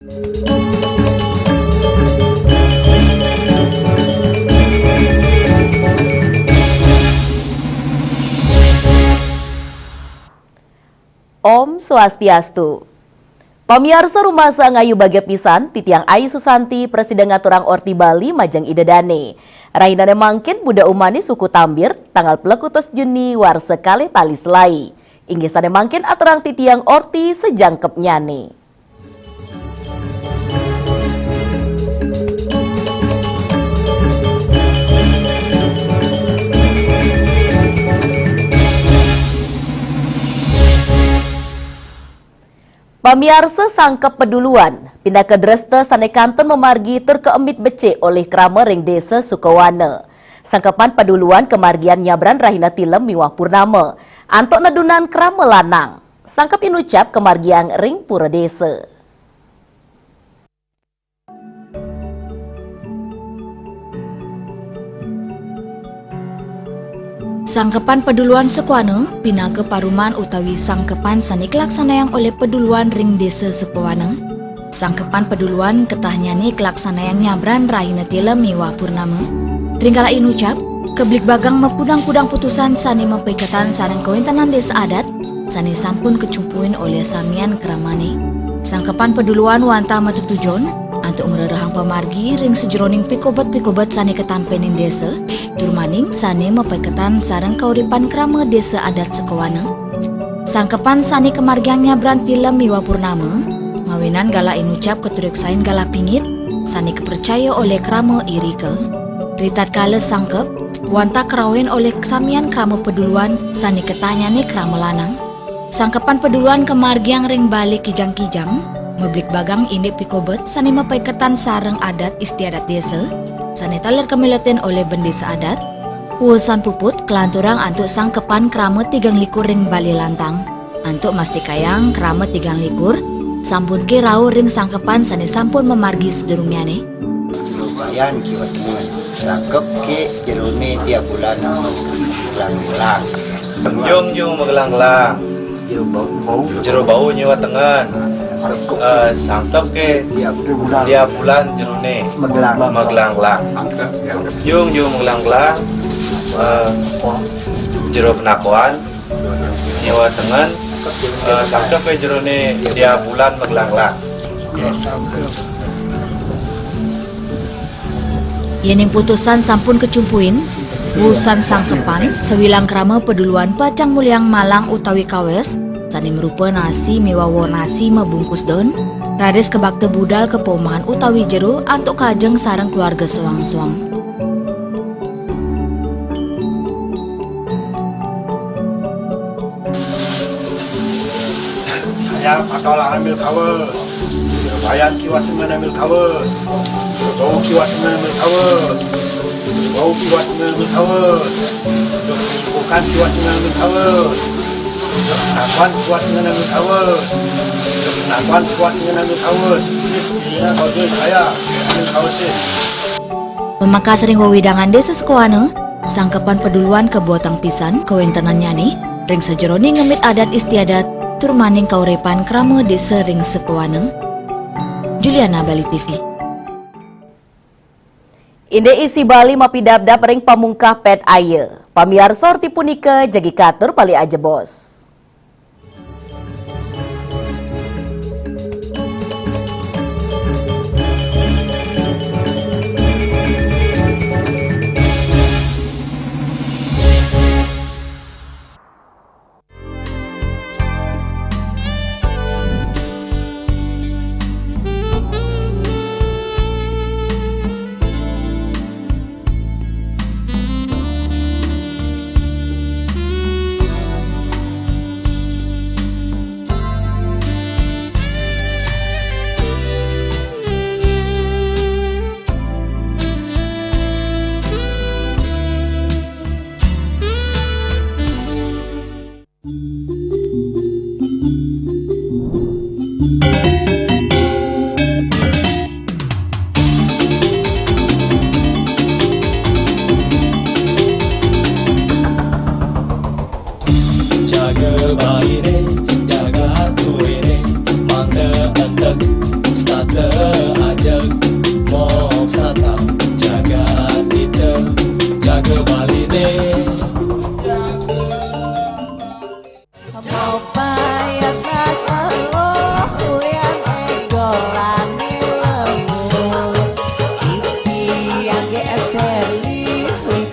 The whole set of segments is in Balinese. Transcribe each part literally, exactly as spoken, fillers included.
Om Swastiastu. Pamiarsa rumasa ngayu bagia pisan, titiang Ayu Susanti prasida ngaturang orti Bali majeng Ida Dane. Rahinane mangkin Buda Umane suku Tambir, tanggal plekutus Juni warsa kalih tali selae. Inggih sane mangkin aturang titiang orti sajangkepnyane. Pamiarsa, sangkep paduluan, pinaka dresta sane kantun mamargi tur kaemit becik olih krama ring Desa Sukawana. Sangkepan paduluan kamargiang nyabran rahina Tilem miwah Purnama, antuk nedunan krama lanang. Sangkep inucap kamargiang ring pura desa. Sangkepan paduluan Sukawana pinaka paruman utawi sangkepan sane kalaksanayang olih paduluan ring Desa Sukawana. Sangkepan paduluan ketahnyane kalaksanayang nyabran rahina Tilem miwah Purnama. Ring kala inucap, kabligbagang makudang-kudang putusan sane mapaiketan sareng kawentenan desa adat, sane sampun kacumpuin olih samian kramane. Sangkepan paduluan wantah matetujon antuk ngrerehang pamargi ring sajeroning pikobet-pikobet sane katampenin desa, tur maning sane mapaiketan sareng kauripan krama desa adat Sukawana. Sangkepan sane kamargiang nyabran Tilem miwah Purnama, mawinan galah inucap katureksain galah pingit, sane kapracaya olih krama irika. Ritatkala sangkep, wantah karauhin olih samian krama paduluan sane ketahnyane krama lanang. Sangkepan paduluan kamargiang ring bale kijang-kijang, mabligbagang indik pikobet sane mapaiketan sareng adat istiadat desa, sane taler kamiletin olih bendesa adat, wusan puput kalanturang antuk sangkepan krama tigang likur ring bale lantang. Antuk mastikayang krama tigang likur, sampunke rauh ring sangkepan sane sampun mamargi sadurungnyane. Lumayan kiwa tengen. Sangkep ke jerone tiap bulan gelang-gelang. Jung jung magelang-gelang. Jero bau, bau. Jero bau nyiwa tengen. Eh, sangkep ke tiap bulan, tiap bulan jerone magelang-gelang. Jung jung magelang-gelang. Eh, jero penakoan nyiwa tengen. Eh, sangkep ke jerone tiap bulan magelang-gelang. Yening putusan sampun kacumpuin, wusan sangkepan, sawilang krama paduluan pacang muliang malang utawi kawis, sane marupa nasi miwah woh nasi mabungkus daun, raris kabakta budal ka paumahan utawi jero antuk kajeng sareng keluarga soang-soang. Saya patolang ambil kawa. Bayan kiwa tengen ambil kawa. Bau kiwa tengen ambil kawa. Bau kiwa tengen ambil kawa. Bukan kiwa tengen ambil kawa. Nakuan kiwa tengen ambil kawa. Nakuan kiwa tengen ambil kawa. Ini kau saya ambil kawa sih. Mamekas ring wewidangan Desa Sukawana, sangkepan paduluan kabuatang pisan kawentenannyane ring sajeroning ngemit adat istiadat tur maning kauripan krama desa ring Sukawana. Juliana, Bali T V. Indik isi Bali mapidabdab ring pamungkah pet aya. Pamiarsa, orti punika jagi katur malih ajebos.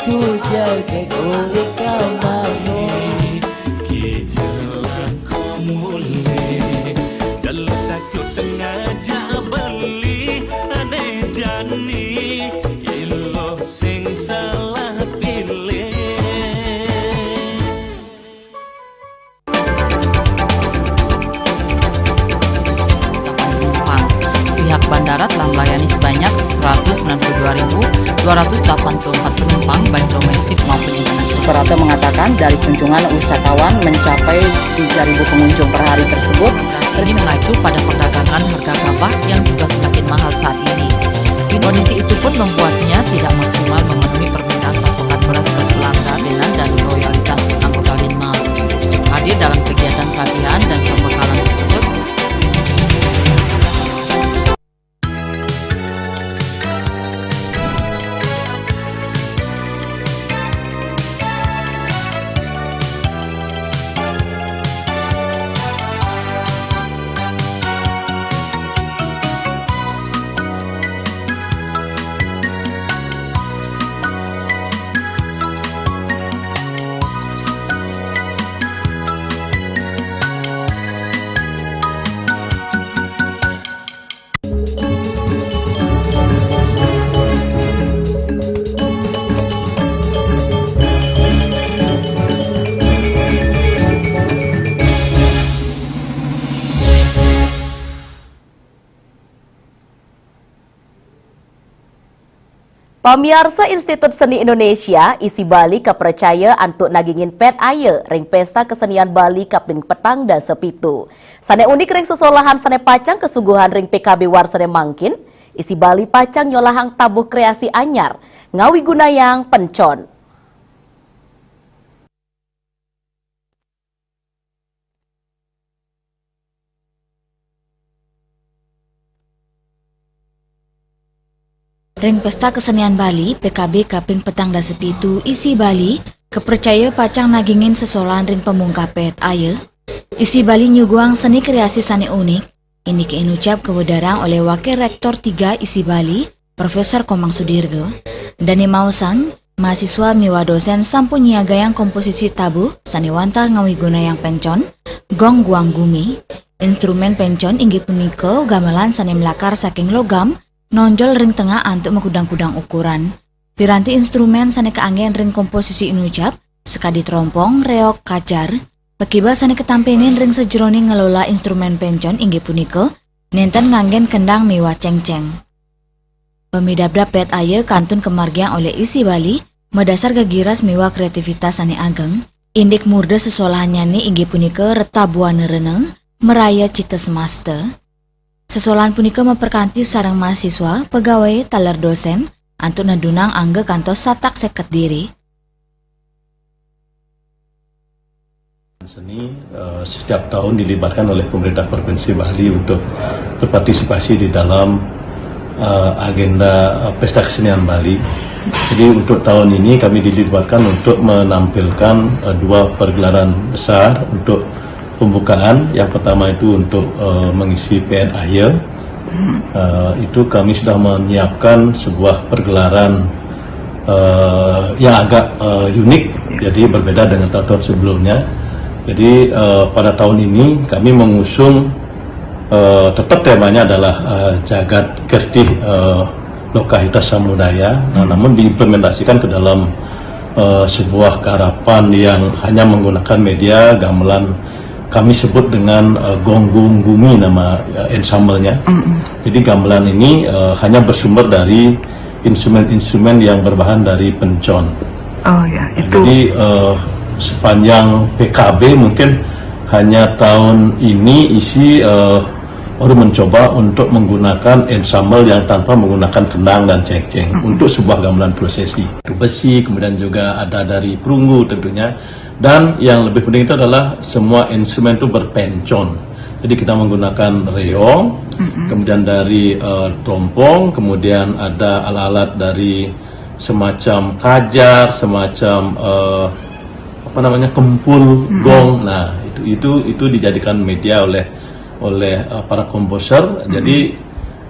Ku jaga kulit kamane. Kijelak kumule. Dalu takut ngajak beli. Ane jani. Ilo sing salah pilih. Pihak bandara telah melayani sebanyak seratus sembilan puluh dua ribu dua ratus delapan puluh empat penumpang, baik domestik maupun internasional. Suprapto mengatakan, dari kunjungan wisatawan mencapai tiga ribu pengunjung per hari tersebut, ini mengacu pada perdagangan harga gabah yang juga semakin mahal saat ini. Kondisi itu pun membuatnya tidak maksimal memenuhi permintaan pasokan beras berkelanjutan dan loyalitas anggota Linmas. Hadir dalam kegiatan pelatihan dan pembekalan tersebut. Pamiarsa, Institut Seni Indonesia, ISI Bali, kapercaya antuk nagingin pét aye ring Pesta Kesenian Bali kaping petang dasa pitu. Sane unik ring sesolahan sane pacang kasuguhan ring P K B warsane mangkin, ISI Bali pacang nyolahang tabuh kreasi anyar ngawi gunayang pencon. Ring Pesta Kesenian Bali, P K B kaping petang dasa pitu, ISI Bali, kapercaya pacang nagingin sesolahan ring pamungkah pét aye. ISI Bali nyuguhang seni kreasi sane unik, indike inucap kawedarang oleh Wakil Rektor tiga ISI Bali, Profesor Komang Sudirga, dane maosang, mahasiswa miwah dosen sampun nyiagayang komposisi tabuh sane wantah ngawigunayang pencon, gong guang gumi. Instrumen pencon inggih punika gamelan sane malakar saking logam, nonjol ring tengah antuk makudang-kudang ukuran. Piranti instrumen sane kaanggen ring komposisi inucap, sakadi trompong, reok, kajar. Pakiba sane katampenin ring sajeroning ngelola instrumen pencon inggih punika, nenten nganggen kendang miwah cengceng. Pamidabdab pét aye kantun kamargiang oleh ISI Bali, madasar gegiras miwah kreativitas sane ageng, indik murda sesolahannyane inggih punika Reta Buana Rena, Meraya Cita Semasta. Sesolahan punika maperkanti sareng mahasiswa, pegawai, taler dosen, antuk nedunang angga kantos satak seket diri. Seni, eh, setiap tahun dilibatkan oleh pemerintah Provinsi Bali untuk berpartisipasi di dalam, eh, agenda, eh, Pesta Kesenian Bali. Jadi, untuk tahun ini kami dilibatkan untuk menampilkan, eh, dua pergelaran besar untuk pembukaan. Yang pertama itu untuk, eh, mengisi pét aye. Eh, itu kami sudah menyiapkan sebuah pergelaran, eh, yang agak, eh, unik, jadi berbeda dengan tahun-tahun sebelumnya. Jadi, eh, pada tahun ini kami mengusung, eh, tetap temanya adalah, eh, Jagat Kertih, eh, Lokahita Samudaya. Nah, namun diimplementasikan ke dalam, eh, sebuah garapan yang hanya menggunakan media gamelan, kami sebut dengan, eh, Gonggung Gumi nama, eh, ensemblenya. Jadi gamelan ini, eh, hanya bersumber dari instrumen-instrumen yang berbahan dari pencon. Oh ya, itu. Jadi, eh, sepanjang P K B mungkin hanya tahun ini ISI, eh, baru mencoba untuk menggunakan ensemble yang tanpa menggunakan kendang dan cengceng untuk sebuah gamelan prosesi. Itu besi, kemudian juga ada dari perunggu tentunya. Dan yang lebih penting itu adalah semua instrumen itu berpencon. Jadi kita menggunakan reog, kemudian dari, eh, trompong, kemudian ada alat-alat dari semacam kajar, semacam, eh, apa namanya, kempul, gong. Nah, itu itu itu dijadikan media oleh oleh, eh, para komposer. Jadi,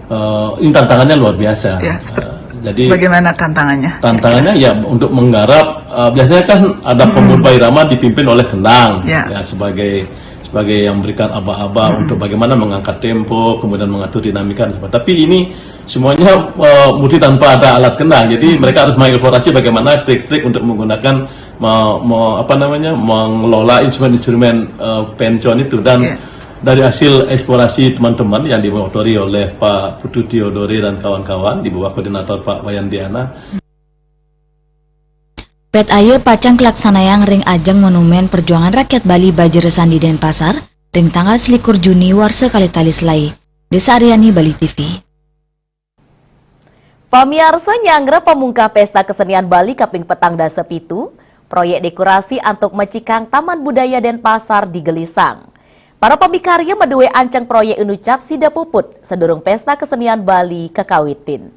eh, ini tantangannya luar biasa. Ya, seperti Eh, Jadi bagaimana tantangannya? Tantangannya ya untuk menggarap, uh, biasanya kan ada Pemurba Irama dipimpin oleh kendang, ya, sebagai sebagai yang memberikan aba-aba untuk bagaimana mengangkat tempo, kemudian mengatur dinamika dan sebagainya. Tapi ini semuanya, uh, murni tanpa ada alat kendang. Jadi mereka harus mengeksplorasi bagaimana trik-trik untuk menggunakan me- me- apa namanya, mengelola instrumen-instrumen, uh, pencon itu. Dan dari hasil eksplorasi teman-teman yang dimotori oleh Pak Putu Theodore dan kawan-kawan di bawah koordinator Pak Wayan Diana. Pét ayeuna pacang kalaksanaan ring ajeng Monumen Perjuangan Rakyat Bali Bajaran Sandi Denpasar, ring tanggal selikur Juni warsa kalih tali selaé. Désa Aryani, Bali T V. Pamiarsa, nyanggra pamungkah Pésta Kesenian Bali kaping petang dasa pitu, proyék dékorasi antuk mecikang Taman Budaya Denpasar digelisang. Para pamikarya madué anceng proyék inucap sida puput sadurung Pésta Kesenian Bali kakawitin.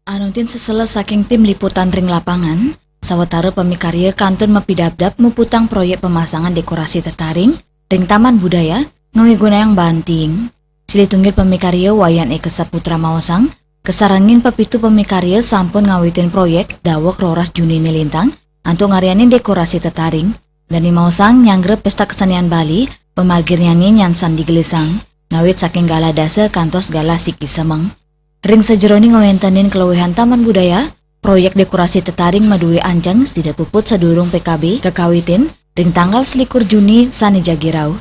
Anutin seseles saking tim liputan ring lapangan, sawetara pamikarya kantun mapidabdab muputang proyék pemasangan dékorasi tetaring ring Taman Budaya, ngawigunayang banting. Silih tunggil pamikarya Wayan Eka Saputra maosang, kasarengin pepitu pamikarya sampun ngawitin proyék daweg roras Juniné lintang antuk ngaryanin dékorasi tetaring. Dané maosang, nyanggra Pésta Kesenian Bali, pamarginnyané nyansan digelisang, ngawit saking galah dasa kantos galah siki semeng. Ring sajeroning ngawéntenin kaluihan Taman Budaya, proyék dékorasi tetaring madué anceng sida puput sadurung P K B kakawitin ring tanggal selikur Juni sané jagi rauh.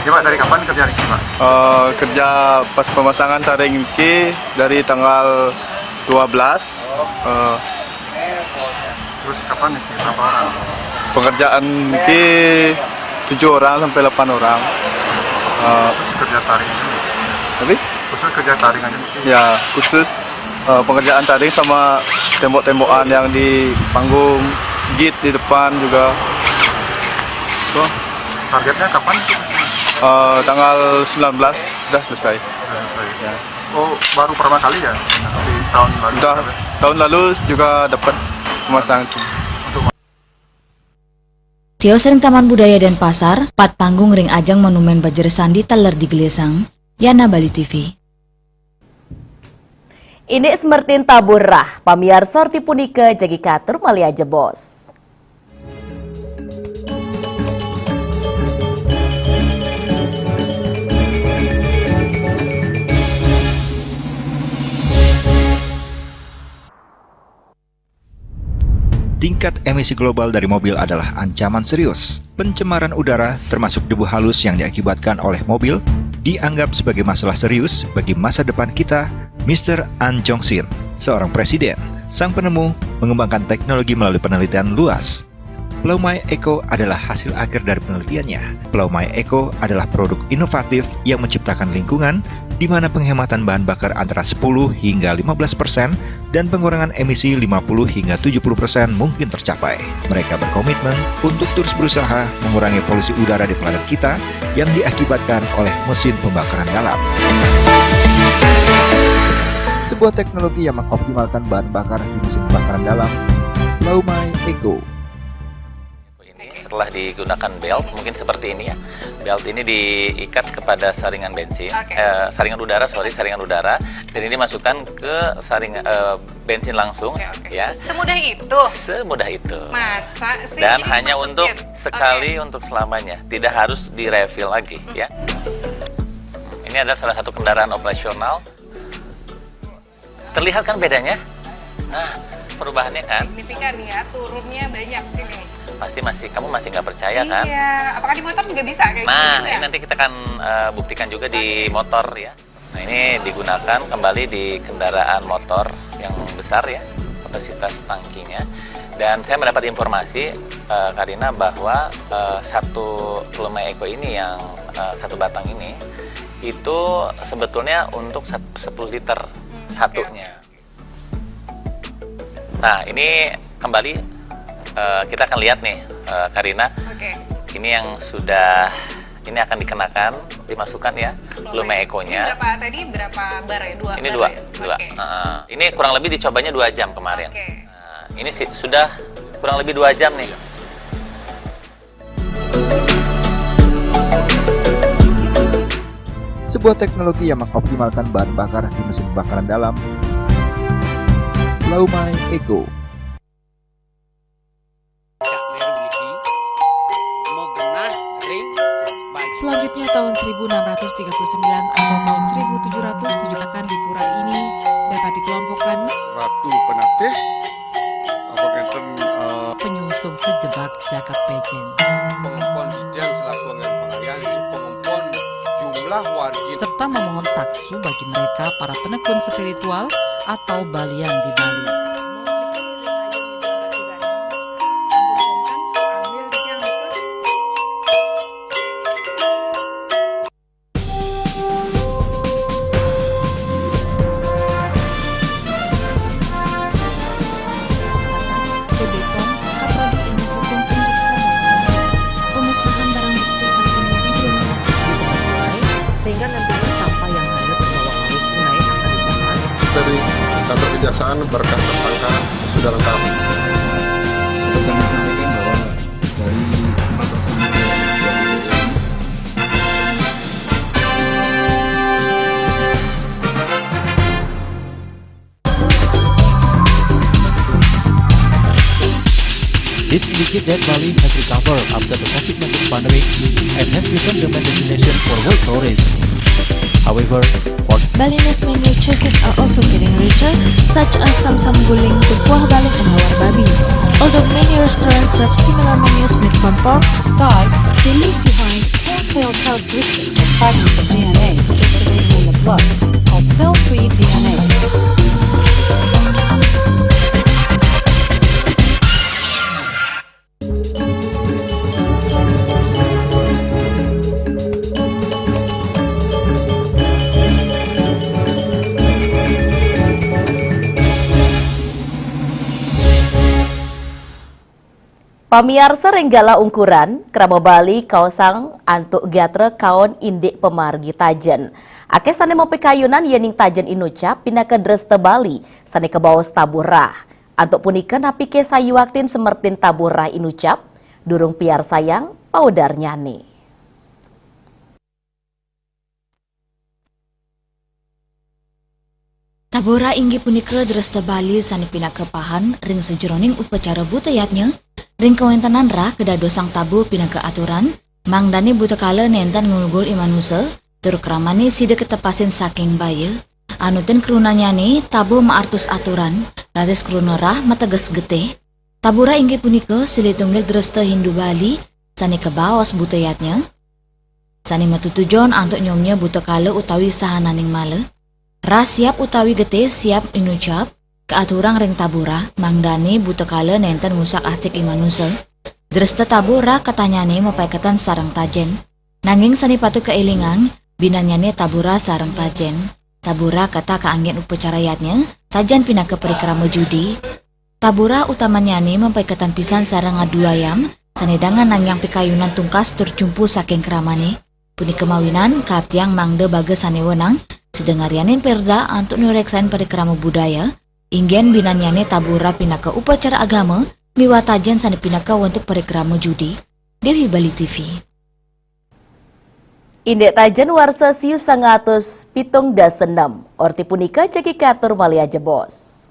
Ya, Pak, dari kapan kerja niki, Pak? Eh, kerja pas pemasangan taring niki dari tanggal dua belas. Eh, Terus kapan niki, berapa orang? Pengerjaan niki tujuh orang sampai delapan orang. Eh, Khusus kerja taring ini? Tapi? Khusus kerja taring aja niki? Ya, khusus, eh, pengerjaan taring sama tembok-tembokan yang di panggung, gate di depan juga. Tuh. Targetnya kapan itu? Eh, tanggal sembilan belas sudah selesai. Sudah selesai. Ya. Oh, baru pertama kali ya? Di tahun lalu. Sudah, tahun lalu juga dapat pemasangan sini. Tios ring Taman Budaya Denpasar, pat panggung ring ajeng Monumen Bajaran Sandi taler digelisang. Yana, Bali T V. Indik semertin tabuh rah, pamiarsa, reti punika jagi katur malih ajebos. Tingkat emisi global dari mobil adalah ancaman serius. Pencemaran udara, termasuk debu halus yang diakibatkan oleh mobil, dianggap sebagai masalah serius bagi masa depan kita. Mister An Jong Sin, seorang presiden, sang penemu, mengembangkan teknologi melalui penelitian luas. Ploumai Eco adalah hasil akhir dari penelitiannya. Ploumai Eco adalah produk inovatif yang menciptakan lingkungan di mana penghematan bahan bakar antara sepuluh hingga lima belas persen dan pengurangan emisi lima puluh hingga tujuh puluh persen mungkin tercapai. Mereka berkomitmen untuk terus berusaha mengurangi polusi udara di planet kita yang diakibatkan oleh mesin pembakaran dalam. Sebuah teknologi yang mengoptimalkan bahan bakar di mesin pembakaran dalam, Ploumai Eco. Ini setelah digunakan belt, mungkin seperti ini ya. Belt ini diikat kepada saringan bensin, eh, saringan udara, sorry, saringan udara, dan ini dimasukkan ke saring, eh, bensin langsung, ya. Semudah itu? Semudah itu. Masa sih? Dan hanya untuk sekali, untuk selamanya, tidak harus di-refill lagi, ya. Ini adalah salah satu kendaraan operasional. Terlihat kan bedanya? Nah, perubahannya kan? Signifikan ya, turunnya banyak ini. Pasti masih, kamu masih nggak percaya kan? Iya, apakah di motor juga bisa kayak gitu? Nah, ini nanti kita akan, eh, buktikan juga di motor ya. Nah, ini digunakan kembali di kendaraan motor yang besar ya, kapasitas tangkinya. Dan saya mendapat informasi, eh, Karina, bahwa, eh, satu Ploumai Eco ini yang, eh, satu batang ini, itu sebetulnya untuk sat- sepuluh liter satunya. Nah, ini kembali, eh, kita akan lihat nih, eh, Karina. Oke. Ini yang sudah, ini akan dikenakan, dimasukkan ya, Ploumai Eco-nya. Ini berapa tadi? Berapa bar ya? Dua bar ya? Ini dua, dua. Heeh. Ini kurang lebih dicobanya dua jam kemarin. Oke. Ini sih sudah kurang lebih dua jam nih. Sebuah teknologi yang mengoptimalkan bahan bakar di mesin pembakaran dalam. Laumai Eco. Selanjutnya, tahun seribu enam ratus tiga puluh sembilan atau tahun seribu tujuh ratus tujuh akan di pura ini dapat dikelompokkan Ratu Penatih, apa ngenten, eh, penyungsung sejebak jagat pejen. Pengempon sidang selaku anggaran pengalian, pengempon jumlah wargi. Serta memohon taksu bagi mereka para penekun spiritual atau balian di Bali. Pemusnahan barang bukti kartu di tempat sungai, sehingga nantinya sampah yang hanyut terbawa arus sungai akan ditahan. Dari kantor kejaksaan, berkas tersangka sudah lengkap. Dapat kami sampaikan bahwa dari empat tersangka yang sudah ditetapkan, this indicates that Bali has recovered after the COVID nineteen pandemic and has become the main destination for world tourists. However, for Balinese menu choices are also getting richer, such as samsam guling, kuah baling, and hawar babi. Although many restaurants serve similar menus made from pork, start to leave behind telltale characteristics of fragments of D N A circulating in the blood called cell-free D N A. Pamiarsa ring galah ungkuran, krama Bali kaosang antuk gatra kaon indik pamargi tajen. Akeh sane mapikayunan yening tajen inucap pinaka dresta Bali sane kabaos tabuh rah. Antuk punika napike sayuwaktin semertin tabuh rah inucap, durung piarsayang paodarnyane. Tabuh rah inggih punika dresta Bali sane pinaka pahan ring sajeroning upacara buta yadnya, ring kawentenan rah kadadosang tabuh pinaka aturan, mangdane buta kala nenten ngulgul i manusa, tur kramane sida katepasin saking baya. Anutin krunanyane tabuh maartos aturan, raris kruna rah mateges getih. Tabuh rah inggih punika silih tunggil dresta Hindu Bali sane kabaos buta yadnya, sane matutujon antuk nyomnya buta kala utawi sahananing mala. Rah siap utawi getih siap inucap, kaaturang ring tabuh rah, mangdane buta kala nenten ngusak-asik i manusa. Dresta tabuh rah katanyane mapaiketan sareng tajen. Nanging sane patut kaelingang, binannyane tabuh rah sareng tajen. Tabuh rah kata kaanggen upacara yadnya, tajen pinaka parikrama judi. Tabuh rah utamannyane mapaiketan pisan sareng adu ayam, sane dangan nangiang pikayunan tungkas tur jumpu saking kramane. Punika mawinan, kaaptiang mangda baga sane wenang, sida ngaryanin perda antuk nureksain parikrama budaya, inggen binannyane tabuh rah pinaka upacara agama, miwah tajen sane pinaka wentuk parikrama judi. Dewi Bali T V. Indik tajen warsa siu sangatus pitung dasa enem, orti punika jagi katur malih ajebos.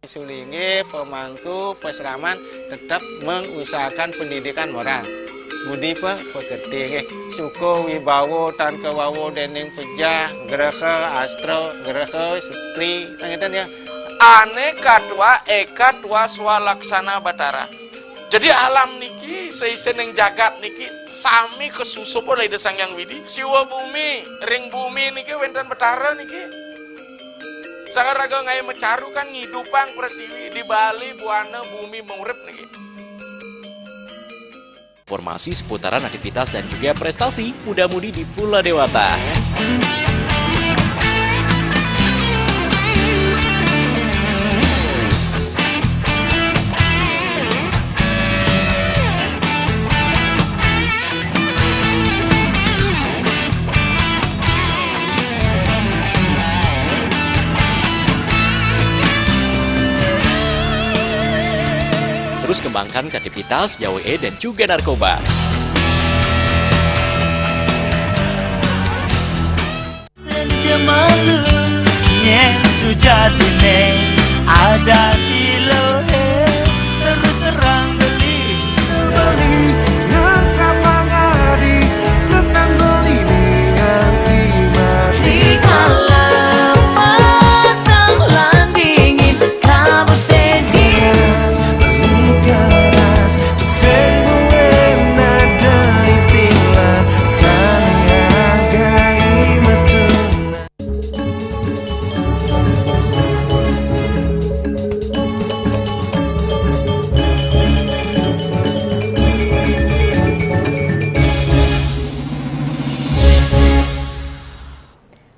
Sulinggih, pemangku, pesraman tetap mengusahakan pendidikan moral. Budi pe-, pekerti nggih. Suka wibawa tan kawawa dening pejah, graha, astra, graha, setri, ngeten ya. Ane katwa eka twa swalaksana Batara. Jadi alam niki, seisening jagat niki, sami kasusup oleh Ida Sang Hyang Widi. Siwa bumi, ring bumi niki wenten Batara niki. Sang raga ngae macaru kan ngidupang pratiwi di Bali buana bumi murip niki. Informasi seputaran aktivitas dan juga prestasi muda-mudi di Pulau Dewata. Terus kembangkan kreativitas, jauhi dan juga narkoba. Senja malu, nyen sujatine, ada ilohe, terus terang beli, beli, nang sapa ngari, terus nang beli ni nganti mati. Di kala petang lan dingin, kabute di keras, beli keras, terus sing mungkin ada istilah, saling hargai metu.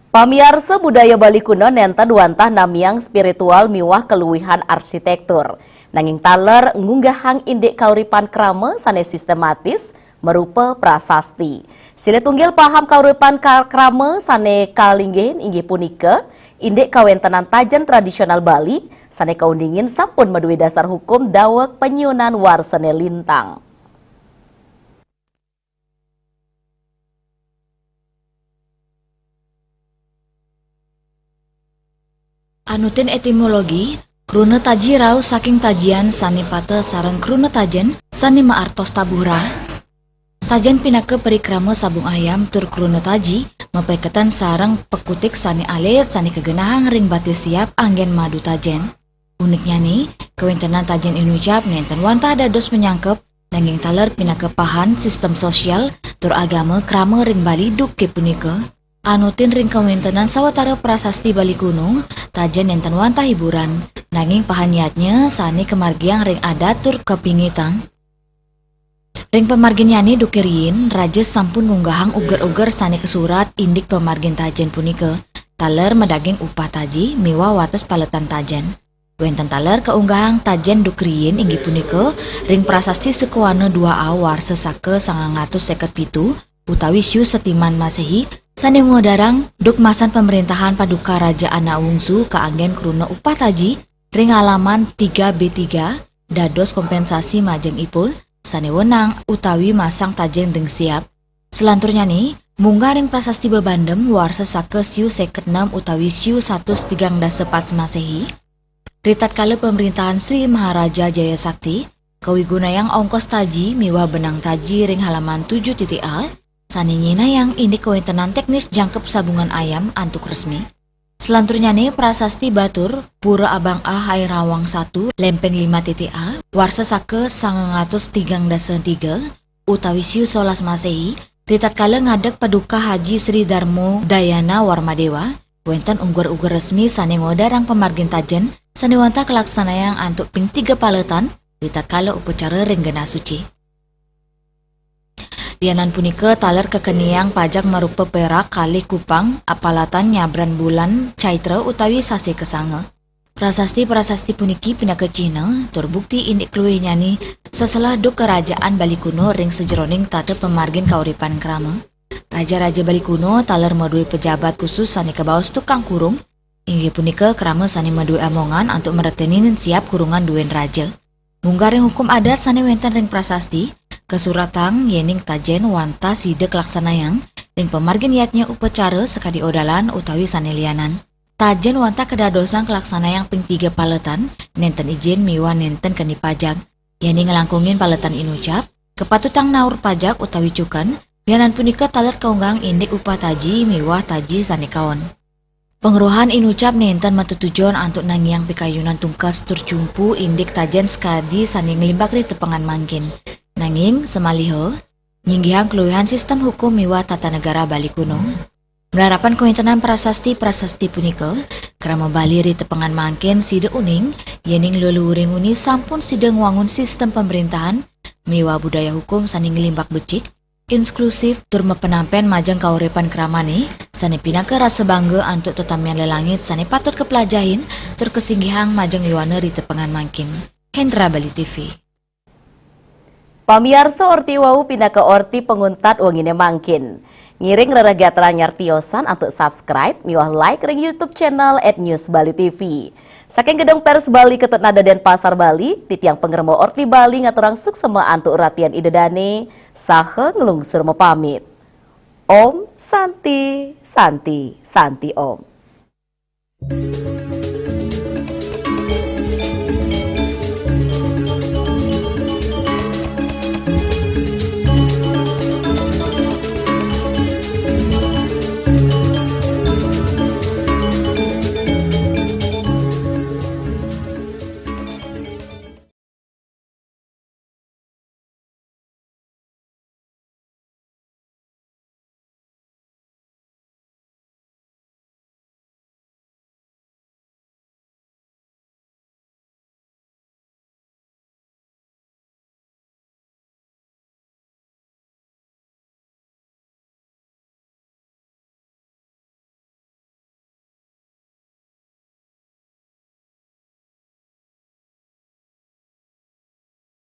Pamiarsa, budaya Bali kuna nenten wantah namiang spiritual miwah kaluwihan arsitektur. Nanging taler ngunggahang indik kauripan krama sane sistematis, marupa prasasti. Silih tunggil paham kauripan ka-, krama sane kalinggihin inggih punika indik kawentenan tajen tradisional Bali sane kauningin sampun madue dasar hukum daweg panyunan warsane lintang. Anutin etimologi, kruna taji rauh saking tajian sane pata sareng kruna tajen sane maartos tabuh rah. Tajen pinaka parikrama sabung ayam tur kruna taji mapaiketan sareng pakutik sane alit sane kagenahang ring batis siap anggen madu tajen. Uniknyane, kawentenan tajen inucap nenten wantah dados panyangkep, nanging taler pinaka pahan sistem sosial tur agama krama ring Bali duke punika. Anutin ring kawentenan sawatara prasasti Bali kuno, tajen nenten wantah hiburan, nanging pahan yadnya sane kamargiang ring adat tur kapingitang. Ring pamarginnyane duke riin, raja sampun ngunggahang uger-uger sane kasurat indik pamargin tajen punika, taler madaging upah taji miwah wates paletan tajen. Wenten taler kaunggahang tajen duk riin inggih punika ring prasasti Sukawana dua A warsa saka sangang atus seket pitu utawi siu setiman Masehi sane ngwedarang duk masan pamrentahan Paduka Raja Anak Wungsu kaanggen kruna upah taji ring halaman tiga B tiga dados kompensasi majeng ipun sane wenang utawi masang tajen ring siap. Selanturnyane, munggah ring prasasti Bebandem warsa saka siu seket nem utawi siu satus tigang dasa pat Masehi, ritatkala pamrentahan Sri Maharaja Jaya Sakti, kawigunayang ongkos taji miwah benang taji ring halaman tujuh titik A, sane nyinayang indik kawentenan teknis jangkep sabungan ayam antuk resmi. Selanturnyane prasasti Batur, Pura Abang A Hai Rawang satu, Lempeng lima titik A, warsa saka sangang atus tigang dasa tiga, utawi siu solas Masehi, ritatkala ngadeg Paduka Haji Sri Darmo Dayana Warmadewa, wenten uger-uger resmi sane ngwedarang pamargin tajen sane wantah kalaksanayang antuk ping tiga paletan, ritatkala upacara ring genah suci. Lianan punika taler kakeniang pajak marupa perak kalih kupang apalatan nyabran bulan Chaitra utawi sasih kasanga. Prasasti-prasasti puniki pinaka cihna tur bukti indik kaluihnyane seselah duk karajaan Bali kuno ring sajeroning tata pamargin kauripan krama. Raja-raja Bali kuno taler madue pejabat khusus sane kabaos tukang kurung, inggih punika krama sane madue amongan antuk mreteninin siap kurungan duin raja. Munggah ring hukum adat sane wenten ring prasasti, kasuratang yening tajen wantah sida kalaksanayang ring pamargin yadnya upacara sakadi odalan utawi sane lianan. Tajen wantah kadadosang kalaksanayang ping tiga paletan, nenten ijin miwah nenten keni pajak. Yeni nglangkungin paletan inucap, kapatutan naur pajak utawi cuken, lianan punika taler kaunggahang indik upah taji miwah taji sane kaon. Pangruhan inucap nenten matetujon antuk nangiang pikayunan tungkas tur jumpu indik tajen sakadi sane nglimbak ri tepengan mangkin. Nanging, samaliha, nyinggihang kaluihan sistem hukum miwah tata negara Bali kuno. Malarapan kawintenan prasasti-prasasti punika, krama Bali ri tepengan mangkin sida uning, yening leluhuring uni sampun sida ngwangun sistem pamrentahan miwah budaya hukum sane nglimbak becik, inklusif, tur mapenampen majeng kauripan kramane, sane pinaka rasa bangga antuk tetamian lelangit sane patut kaplajahin tur kasinggihang majeng yowana ri tepengan mangkin. Hendra Bali T V. Pamiarsa, orti wau pinaka orti panguntat wengine mangkin. Ngiring rereh gatra nyar tiosan antuk subscribe miwah like ring YouTube channel at News Bali T V. Saking Gedung Pers Bali Ketut Nada Denpasar Bali, titiang pangrema Orti Bali ngaturang suksema antuk ratian Ida Dane, saha nglungsur mapamit. Om Santi, Santi, Santi Om.